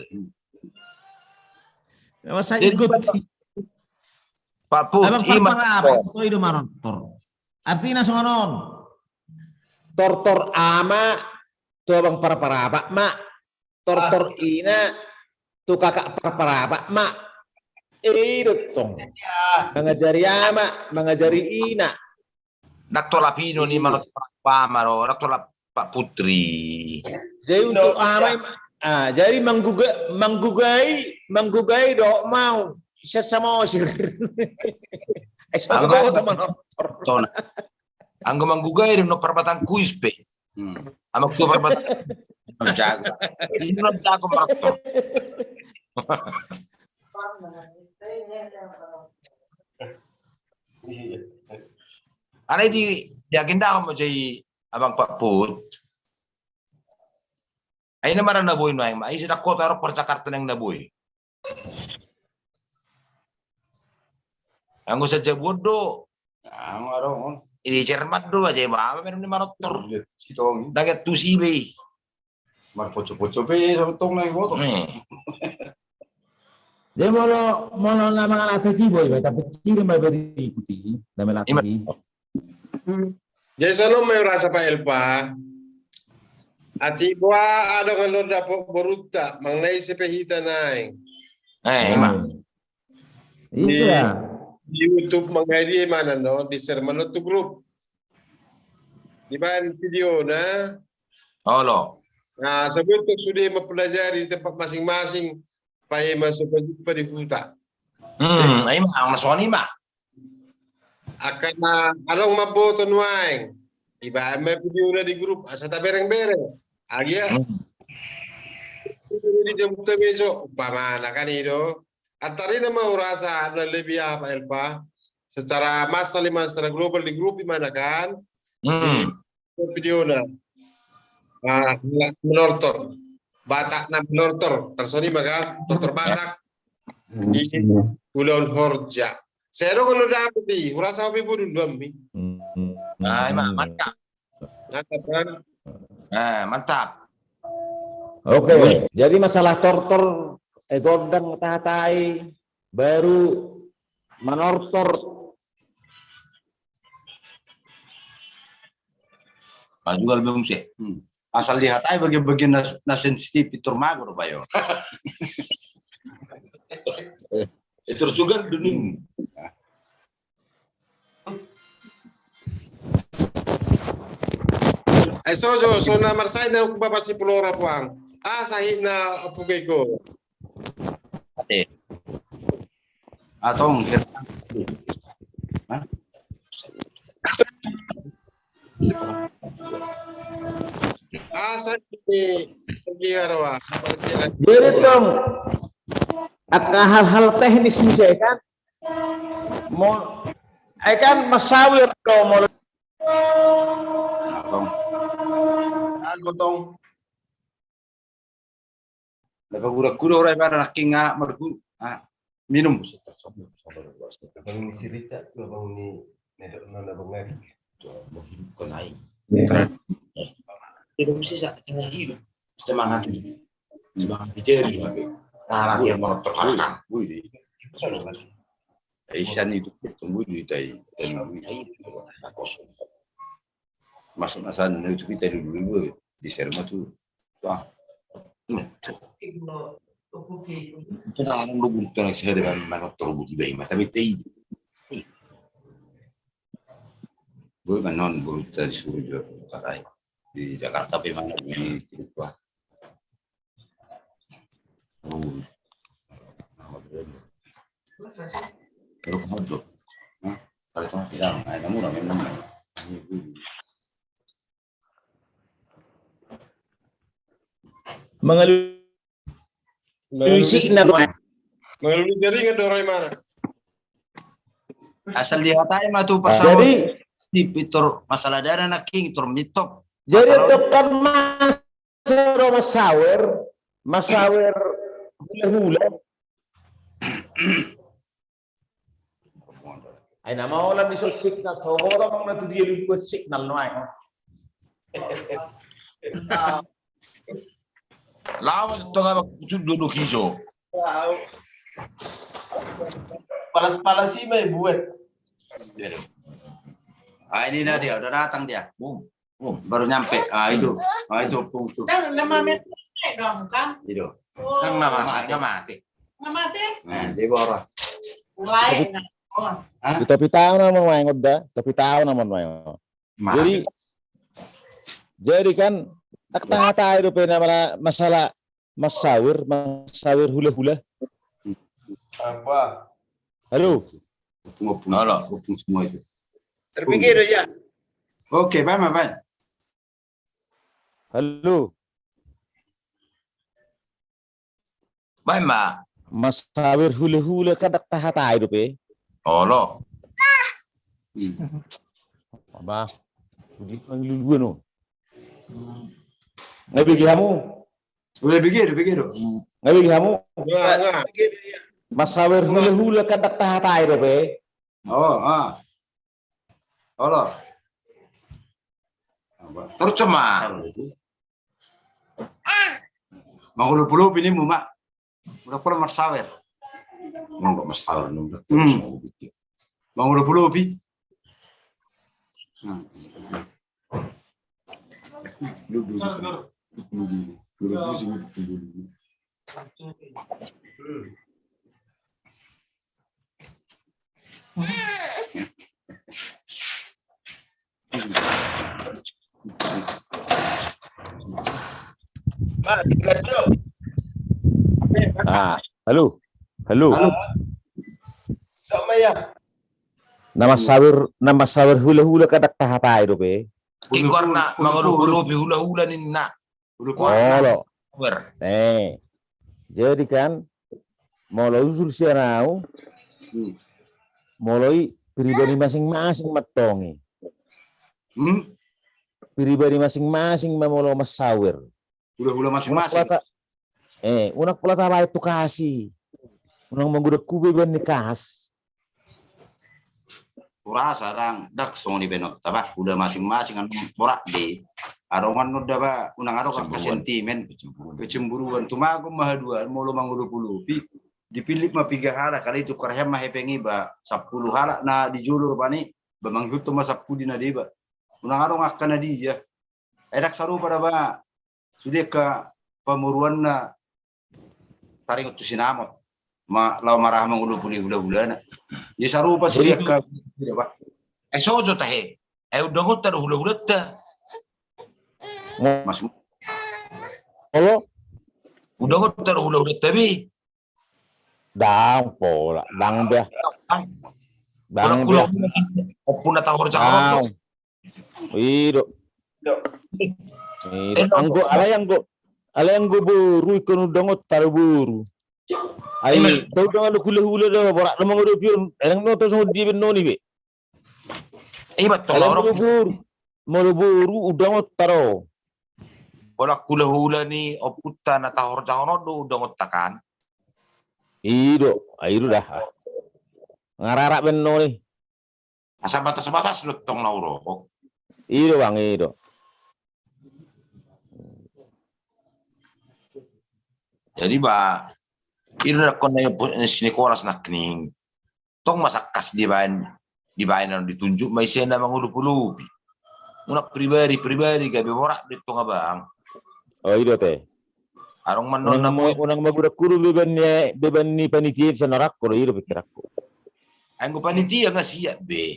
Masa jadi ikut. Pak Put, abang ima parpara, tong. Apa itu manortor? Artina songon on. Tortor ama tu abang parpara apak ma. Tortor ina tu kakak parpara apak ma. I do tong. Mangajari ama, mangajari ina. Ndang tolap i do ni manortor apak ma do, ndang tolap Pak Putri. Jadi untuk ama, ah, jadi manggugai, manggugai, manggugai do mau. Sesa mosir. Ai so boto manortor. Anggo manggugai do, no parbatang kuis pe. Hmm. Ama tua parbatang. Jago. Ini no jago manortor. Alai di, di agenda ma jadi abang Pak Put. Ai na mara na boi nuaeng ma, ai sian kota ro par Jakarta nang na boi. Anggo sajabuon do. Anggo ro. Di Jerman do aja ba, apa ni manortor. Iya, si Tong. Daget tu si be. Marpoco-poco be, sama Tong na boto. Eh. Jadi molo, molo na mangalati boi, tapi kiri ma beri ikuti, na melatih. Ima. Jadi songon on ma hurasa Pak Elpa. Atik boha adong annon dapot borunta, manang na ise pe hita nuaeng. Eh, ima. Di, iya. Di YouTube manang di mana no, di share ma annon tu grup. Dibaen videona. Olo. Nah, sebelum tu sude mempelajari di tempat masing-masing, paima so pajumpang di huta. Hmm, ima, anggo songon i ma. Angka na adong mamboto nuaeng. Dibaen ma videona di grup, asa tabereng-bereng. Agia. Hmm. Di jam ta beso, umpamana kan i do. Antar i na ma hurasa na lebih apa, Elpa? Secara massal i ma, secara global di grup i ma na kan. Hmm. Di videona. Ah, na manortor. Batak na manortor. Tarsongon i ma kan, tortor Batak. Di ulaon horja. Sai adong annon dapot i, hurasa hobi bodul do ami. Ah, ima, mantap. Mantap, kan? Ah, mantap. Oke, jadi masalah tortor, eh, gondang tahatai, baru manortor. Pajual be muse. Hmm. Asal dihatai bagian-bagian na, na sensitif, pintor mago do bayo. Pintor sugal dunia. Ai so jo, so na marsahit na hukuba pasi pulo rapuang. Ah, sahit na apuke ko. Ate. Atong. Hah? Asa ini pergi arwah. Jadi tong, angka hal-hal teknis muse kan. Mo, ai kan masawir do mo. Tong. Anggo tong. Na pagurak-gurak ora ibana nangkin nga marguru. Ah, minum. Abang ni si Rica tu, abang ni, ni do, non abang ngari. Abang hidup kan ai. Iya. Hidup sisa, tengah hidup. Semangat hidup. Semangat dicari, tapi. Nah, nanti yang mau terkalahkan. Wih, di. Isan itu tunggu di tai. Tengah wih. Masuk masa itu kita dulu, dulu di Serma tu. Wah. Itu na orang lu butuh anak saya dengan mana terlalu di bayi mata bete itu. Gue manon gue tadi suruh juga pakai di Jakarta pe mana di wah. Mangalului sikna do. Mangalului jaringan do ro ibana. Asal dihatai ma tu pasaut. Jadi, di pintor masalah dana nangkin, pintor mitop. Jadi, tetap kan mas- Ro masawer, masawer hula-hula. Ai na maola di so signal, so bola mang na tu dia lu dua signal no ai. Lawan tu tongah kusut dulu kiso. Palas-palas i ma i buat. Ah, ini dah dia, udah datang dia. Bung. Oh, baru nyampe. Ah, itu. Ah, itu, Pung, tuh. Kan nama mati dong, kan? Itu. Oh. Kan nama mati. Nama mati? Nama mati? Nah, dia baru. Mulai. Tapi, nah, oh. Hah? Tapi tahu nama main udah. Tapi tahu nama main. Jadi, jadi kan, tak tahu tahu itu pe nama masalah Mas Sawer, Mas Sawer hula-hula. Apa? Halo. Opung, opung. Halo. Opung semua itu. Terpikir ya. Oke, baen ma, baen. Halo. Baen ma. Mas Sawer hula-hula kan tak tahu tahu itu pe. Olo. Apa? Budi pangilu dua no. Ngai bege hamu. Udah bege, udah bege do. Ngai bege hamu. Mas Sawer hula-hula kan tak tahu tahu itu pe. Oh, ah. Olo. Terus cuma. Mangolopi-lopi ni mu ma. Udah pala Mas Sawer. Mangolopi-lopi. Ah, halo. Halo. Nama Sawer, nama Sawer hula-hula kan tak tahu tahu itu pe. Kingkorna mangolopi-lopi hula-hula ninna. Olo. Eh. Jadi kan molo usul sian au, molo i pribadi masing-masing ma antong i. Pribadi masing-masing ma molo Mas Sawer. Hula-hula masing-masing. Eh, unang pola tabaen tu kas i. Unang manggoda kube baen ni kas. Urasa dang, dang songon i baenonta bah, hula masing-masing anu borat de. Adong anu da bah, unang adong angka sentimen. Kecemburuan, tumagon ma haduan molo mangolopi-lopi. Dipillit ma piga halak, alai ditukar hean ma hepeng i bah, sampulu halak na di jolo rupani, bah mangihuthon ma sampudi na deba. Unang adong angka na dia. Ai dang sarupa da bah, sude angka pamoruanna taringot tu sinamot ma laho maraha mangolopi hula-hulana. Jadi sarupa sude angka. Ai sojo tahe. Ai undangonta do hula-hulanta. Mas. Olo. Undangonta do hula-hulanta be. Dang pola, dang be. Dang be. Ompung na tahorjahon on do. I do. I do. Anggo alai anggo, alai anggo boru ingkon undangonta do boru. Ai tau undangan do hula-hula do, borat do mangolopi on. Ai dang do tau songon dia baenon i be. Ima tong. Alai molo boru, molo boru undangonta do. Borat hula-hula ni ompunta na tahorjahon on do undangonta kan. I do, ai i do da. Nga rarap baenon i. Asa batas-batas do tong na hurokok. I do bang, i do. Jadi bah, i do nangkon na si Nikolas nangkining. Tong ma sangkas dibaen, dibaen anu ditunjuk ma ise na mangolopi-lopi. Unang pribadi-pribadi gabe borat do tong abang. Oh, i do te. Adong ma non na unang magodang hudok beban ni, beban ni panitia i, songon i do pikiranku. Anggo panitia nga siap be.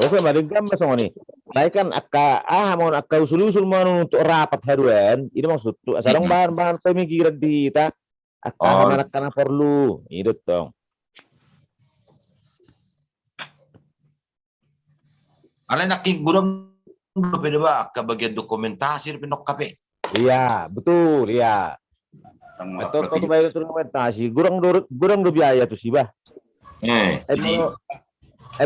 Oke, madenggan ma songon i. Alai kan angka aha ma on, angka usul-usul ma on untuk rapat haduan, i do maksudhu. Asa adong bahan-bahan pemikiran di hita, angka aha ma angka na porlu, i do tong. Alai nangkin godang dope da bah angka bagian dokumentasi dope nangkin pe. Iya, betul, iya. Betul, betul, bagian dokumentasi. Godang do, godang do biaya tusi bah. Eh,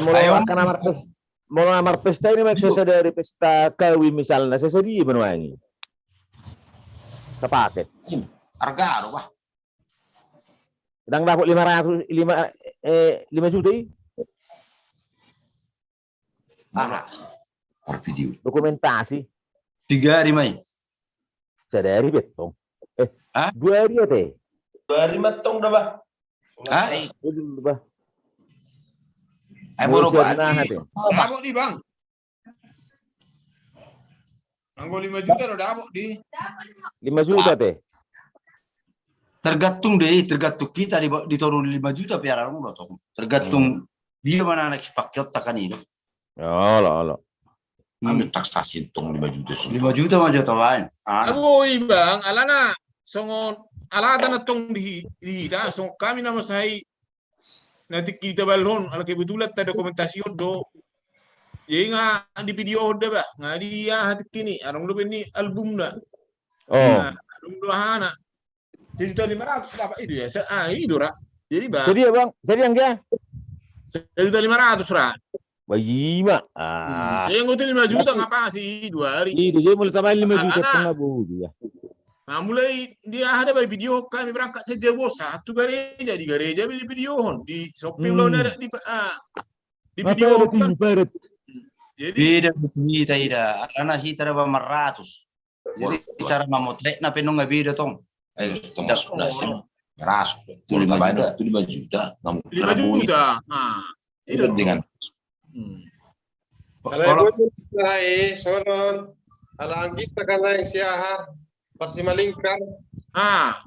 molo angka na marpesta, molo na marpesta i ma, sai sadari pesta kawin misalna, sai sadia ma nuaeng i? Sapaket. Arga do bah. Ndang dapot lima ratus, lima, eh, lima juta i? Aha. Dokumentasi. Tiga hari ma i. Sadari be tong. Eh, dua hari ate. Dua hari ma tong da bah. Hah? Bah. Ai boru bah. Dapot di bang. Anggo lima juta do dapot di. Lima juta te. Tergantung deh, tergantung kita di, di toru lima juta piara lo tong. Tergantung dia mana anak si pakai otak kan itu. Olo, olo. Ami taksasi tong lima juta. Lima juta ma jota baen. Ago i bang, alana songon alata na tong di, di hita, songon kami nama sai na tingki di tabalhon, ala kebetulan ta dokumentasi on do. Jadi nga di video on da bah, nga di aha tingki ni, adong do pe ni album na. Oh. Adong do aha na. Sejuta lima ratus dapat itu ya. Ah, itu ra. Jadi bah. Jadi ya bang, jadi yang dia? Sejuta lima ratus ra. Wah, ima. Ah. Yang itu lima juta ngapa sih dua hari? Itu dia mulai tambahin lima juta tengah bu dia. Nah, mulai dia ada by video kami berangkat saja bos, satu gereja di gereja beli video hon di shopping lo ada di ah, di video kan. Jadi beda kita ida, karena kita ada berapa ratus. Jadi cara memotretna pe nunga beda tong. Eh, tong sudah sih. Ras. Lima juta, lima juta. Lima juta. Nah, itu dengan. Kalau itu mulai sonon ala anggit terkena siaha. Parsimalingkar. Ah.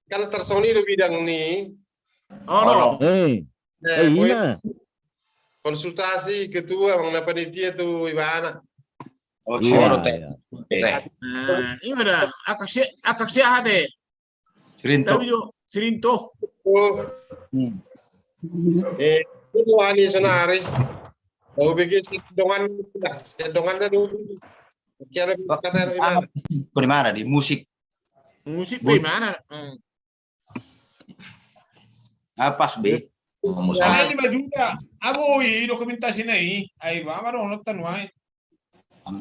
Kan tarsongon i do bidang ni. Olo. Eh, eh, ima. Konsultasi ketua bang na panitia tu ibana. Oh, iya. Ima da, akak si, akak siaha te. Sirinto. Sirinto. Oh. Eh, itu ani sonari. Kau bikin si dongan, si dongan dah dulu. Kira kata di mana di musik? Musik di mana? Ah, pas be. Ai lima juta. Abo i dokumentasi na i. Ai ba ma do nonton wai.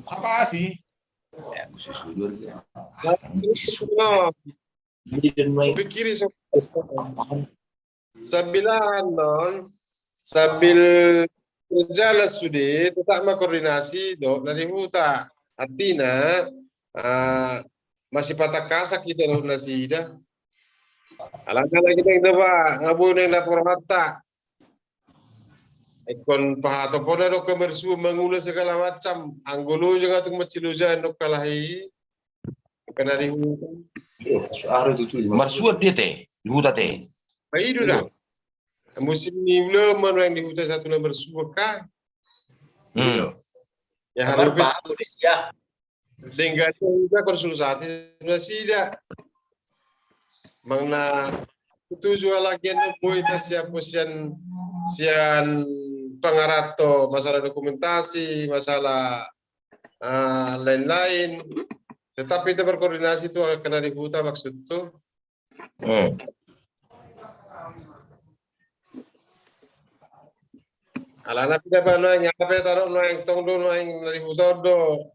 Apa sih? Pikirin so. Sambil non, sambil berjalan sude, tetap ma koordinasi do na di huta. Artina masih patah kasak kita do nasida. Alangkah lagi kita ba ngabuneng lapor hatta. Ekon pahato poda do kemersu mangula segala macam. Anggolo juga tu masih lujan do kalahi. Kena di huta. Marsuat dia te, di huta te. Ido da. Musim ni ula mana yang di huta satu nomor suka. Ya harus ya. Denggan juga konsultasi nasida. Mangna tuju lagi anu boita siapa sian sian pangarato masalah dokumentasi, masalah lain-lain. Tetap kita berkoordinasi tu kena di huta maksud tu. Alana pida ba nuaeng apa taro nuaeng tong do nuaeng na di huta do.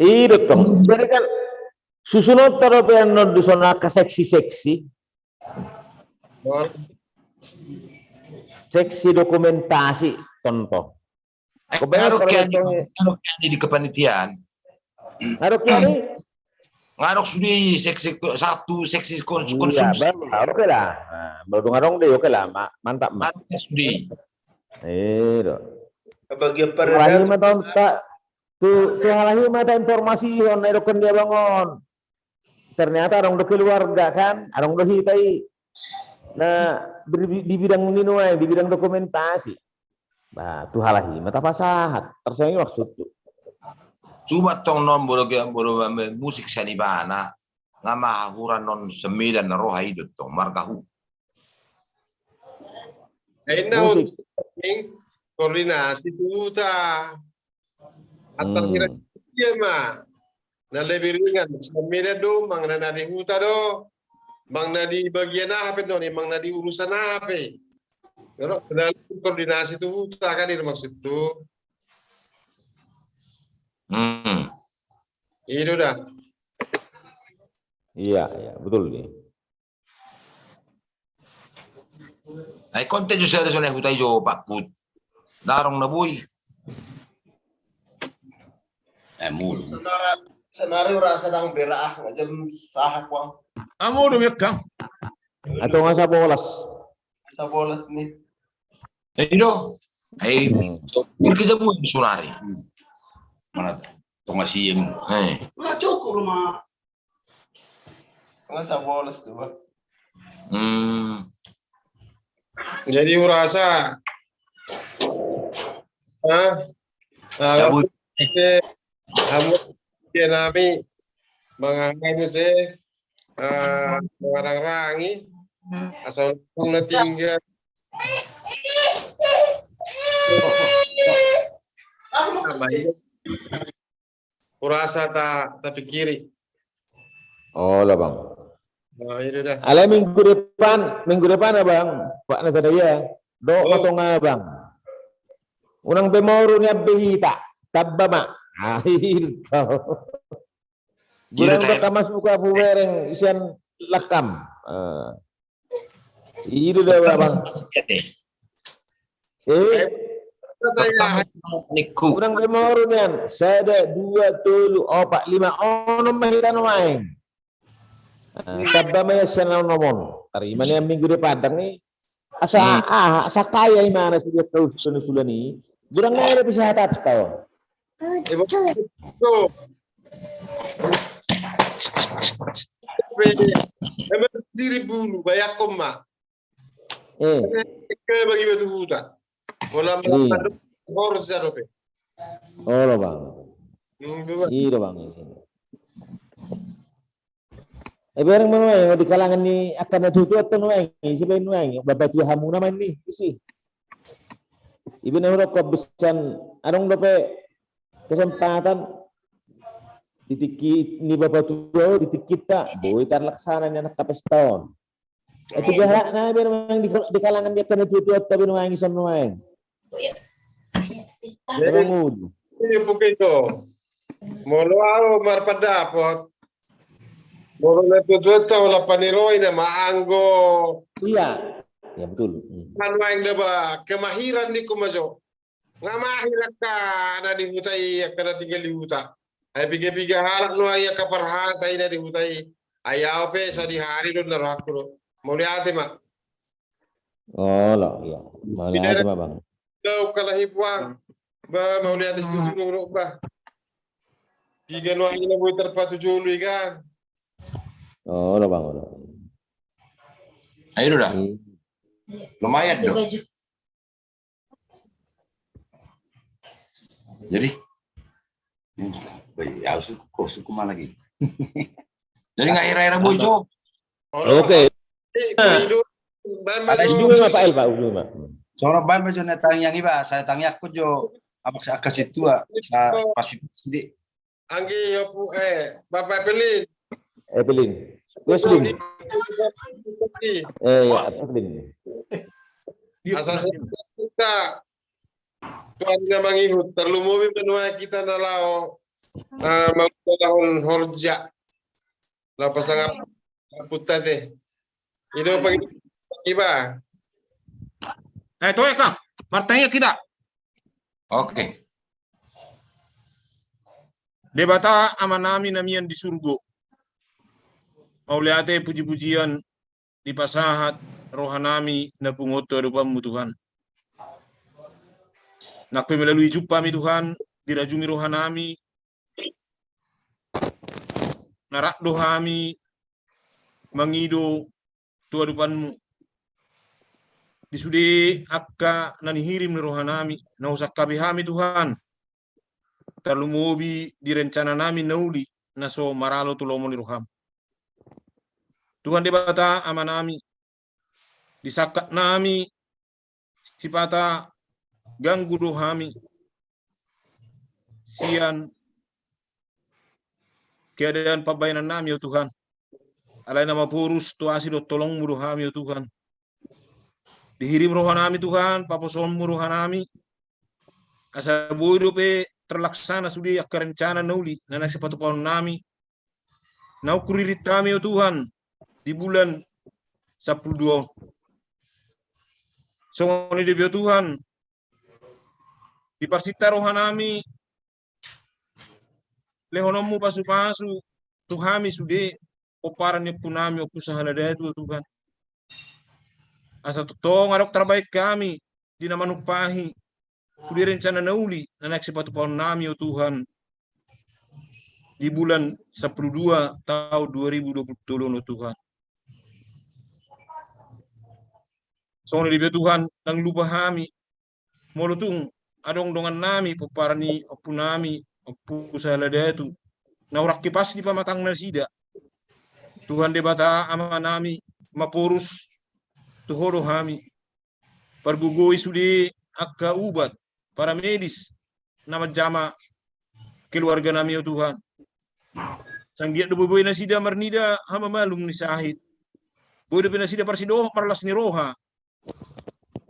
Ido tong. Jadi kan susunon taro pe annon di sona ka seksi-seksi. Seksi dokumentasi contoh. Ngarok kian di kepanitiaan. Ngarok kian di? Ngarok sude seksi satu seksi konsumsi. Oke lah. Baru ngarok deh oke lah mantap mah. Ngarok sude. Iya. Bagian pada tu halahi mata informasi on na dokon dia bangun. Ternyata adong do keluarga kan, adong do hita i na di bidang ni nuaeng, di bidang dokumentasi. Bah, tu halahi ma tapasahat, tarsongon i maksudku. Cuma tong non bodo bodo musik sian ibana nga mahahura non sembilan na roha i do tong marga hu. Inda koordinasi tu huta. Antar dia ma na lebih ringan. Samina do mang na di huta do, mang na di bagian aha pe do ni, mang na di urusan aha pe. Kalau selalu koordinasi tu huta kan itu maksud tu. Itu dah. Iya, iya, betul ni. Ai konten jo sada sonai huta i jo pakut. Darong na boi. Eh, mulu. Saudara, saudara ura sadang berak ah, jam sahat wang. Amu do miak kang. Atau nggak sabolas. Sabolas ni. Eh, do. Eh, hmm. Kerja boi saudara. Mana tonga siem. Eh. Nggak cukup rumah. Masa bolos tu, Bang. Hmm. Jadi urasa, ah, ah, hamu, hamu, dia nami, mangahangai muse, ah, mangarang-rangi, asal na tinggal. Urasa ta, tapikiri. Olo, Bang. Nah, iya dah. Alai minggu depan, minggu depan, Bang. Pak Nazar ya. Do, oh. Patonga, Bang. Unang be moru ni abbe hita. Tamba ma. Ah, itu. Gurang do kamas buka bubereng isian lakam. Ah. Ido da, Bang. Eh? Unang be moru nian. Sada, dua, tolu, opat, lima, onom ma hita nuaeng. Ah, tamba ma ia sian onom on. Tarima nian minggu depan dang ni. Asa, ah, asa kaya imana sudah kau sudah sudah ni. Gurang na ada bisa hatat kau. Emang diri bulu, bayangkon ma. Eh. Ke bagi batu buta. Bola melakukan horor sa dope. Olo, Bang. Hmm, coba. Iya, Bang. Eh, bereng ma nuaeng, di kalangan ni angka na tuatua do nuaeng, isi baen nuaeng, bapatua hamu nama ni, isi. Iba na hudok ko bisan, adong dope kesempatan di tingki ni bapatua, di tingki ta, boi tarlaksana ni angka pesta on. Itu jahat na, bereng di, di kalangan ni angka na tuatua do, tapi nuaeng, ison nuaeng. Jadi, ini bukan itu. Molo au marpandapot. Molo na tuatua do, olo paniroi nama anggo. Iya. Ya, betul. Hmm. Anu aing daba kemahiran ni kumajo. Nga mahir angka na di huta i, angka na tinggal di huta. Ai piga-piga halak nuaeng angka parhalak i na di huta i. Ai au pe sadihari do na rohangku do. Mauliate ma. Olo, iya. Mauliate ma, Bang. Dau kalahi puang. Ba, mauliate situtu do, ba. Piga nuaeng na boi tarpatujolo i kan. Olo, Bang, olo. Ayo do da. Iya. Lumayan do. Jadi, ya, suku, suku mana lagi? Jadi nggak era-era boi jo. Oke. Ada ujung ma, Pak El, Pak, ujung ma. Sono baen ma jo na tangiang iba, sai tangiangkon jo abang sa angka sintua, sa pasi pasi di. Anggi, Yopu, eh, Bapak Epelin. Epelin. Weslin. Eh, ya, Epelin. Asa kita Tuhan na mangihut, tarlumobi ma nuaeng hita na laho, eh, mangulahon horja. Laho pasangap puta te. Ido pagi iba. Eh, toe ka, martangiang hita. Oke. Debata Amanami na mian di surgo. Mauliate puji-pujian dipasahat rohanami na pungu on tu adopanmu, Tuhan. Nang pe melalui jumpami, Tuhan, dirajumi rohanami, na rap do hami mangido tu adopanmu. Di sude angka na nihirim ni rohanami, na husangkapi hami, Tuhan. Tarlumobi di rencananami na uli, na so maralo tu lomo ni roham. Tuhan Debata Amanami, di sangkapnami sipata ganggu do hami sian keadaan pambahenannami, o Tuhan. Alai na maporus tu asi dohot holongmu do hami, o Tuhan. Dihirim rohanami, Tuhan, paposonmu rohanami. Asa boi dope terlaksana sude angka rencana na uli na naeng sipatupaonnami. na huririt hami, o Tuhan, di bulan sampulu dua on. Songon i dope, o Tuhan, diparsinta rohanami lehononmu pasupasu tu hami sude pomparan ni ompunami Ompu Sahana Datu, o Tuhan. Asa tongtong adong tarbaen hami di na manumpahi sude rencana na uli na naeng sipatupaonnami, o Tuhan, di bulan sampulu dua taon dua ribu dua pulu tolu on, o Tuhan. Songon i dope, o Tuhan, ndang lupa hami molo tung adong dongannami pomparan ni ompunami Ompu Sahana Datu na hurang hipas ni pamatang nasida. Tuhan Debata Amanami, maporus tu Ho do hami. Pargogoi sude angka ubat, paramedis na manjama keluarganami, o Tuhan. Asa anggiat do boi-boi nasida marnida hamamalum ni sahit. Boi dope nasida parsidohot marlas ni roha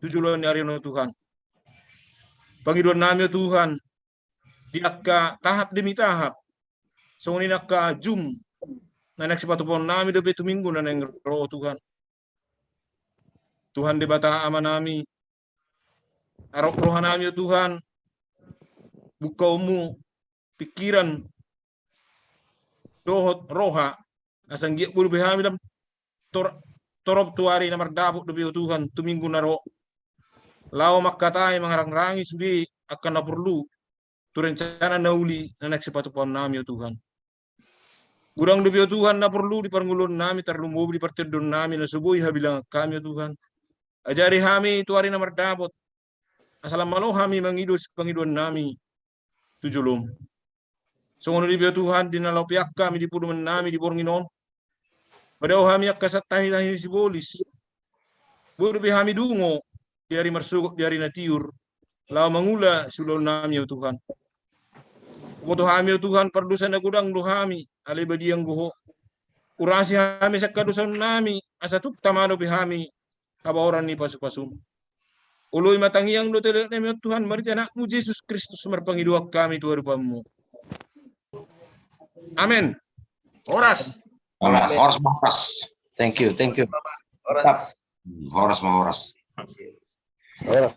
tu joloan ni ari on, o Tuhan. Pangidoannami, o Tuhan, di angka tahap demi tahap, songon i angka jum na naeng sipatupaonnami dope tu minggu na naeng ro, o Tuhan. Tuhan Debata Amanami, arop rohanami, o Tuhan, bungkaonmu pikiran dohot roha, asa anggiat boi dope hami lam tor-, torop tu ari na mardapot dope, o Tuhan, tu minggu na ro, laho mangkatai, mangarangrangi sude angka na porlu tu rencana na uli na naeng sipatupaonnami, o Tuhan. Godang dope, o Tuhan, na porlu di parngoluonnami, tarlumobi di partendaonnami na so boi habilangan hami, o Tuhan. Ajari hami tu ari na mardapot, asa lam malo hami mangido sipangidoannami tu jolom. Songon i dope, o Tuhan, di na laho peak hami di podomannami di borngin on, padao hami angka satahi-tahi ni sibolis. Boi dope hami dungo di ari marsogot, di ari na tiur, laho mangula siulaonnami, o Tuhan. Huboto hami, o Tuhan, pardosa na godang do hami, alai badia anggo Ho. Urasi hami sian hadosaonnami, asa tung tama dope hami habaoran ni pasupasum. Oloi ma tangiang dohot helelepnami on, Tuhan, marhite Anakmu Jesus Kristus marpangidoan hami tu adopanmu. Amen. Horas. Horas, horas ma horas. Thank you, thank you. Horas. Horas ma horas. Horas.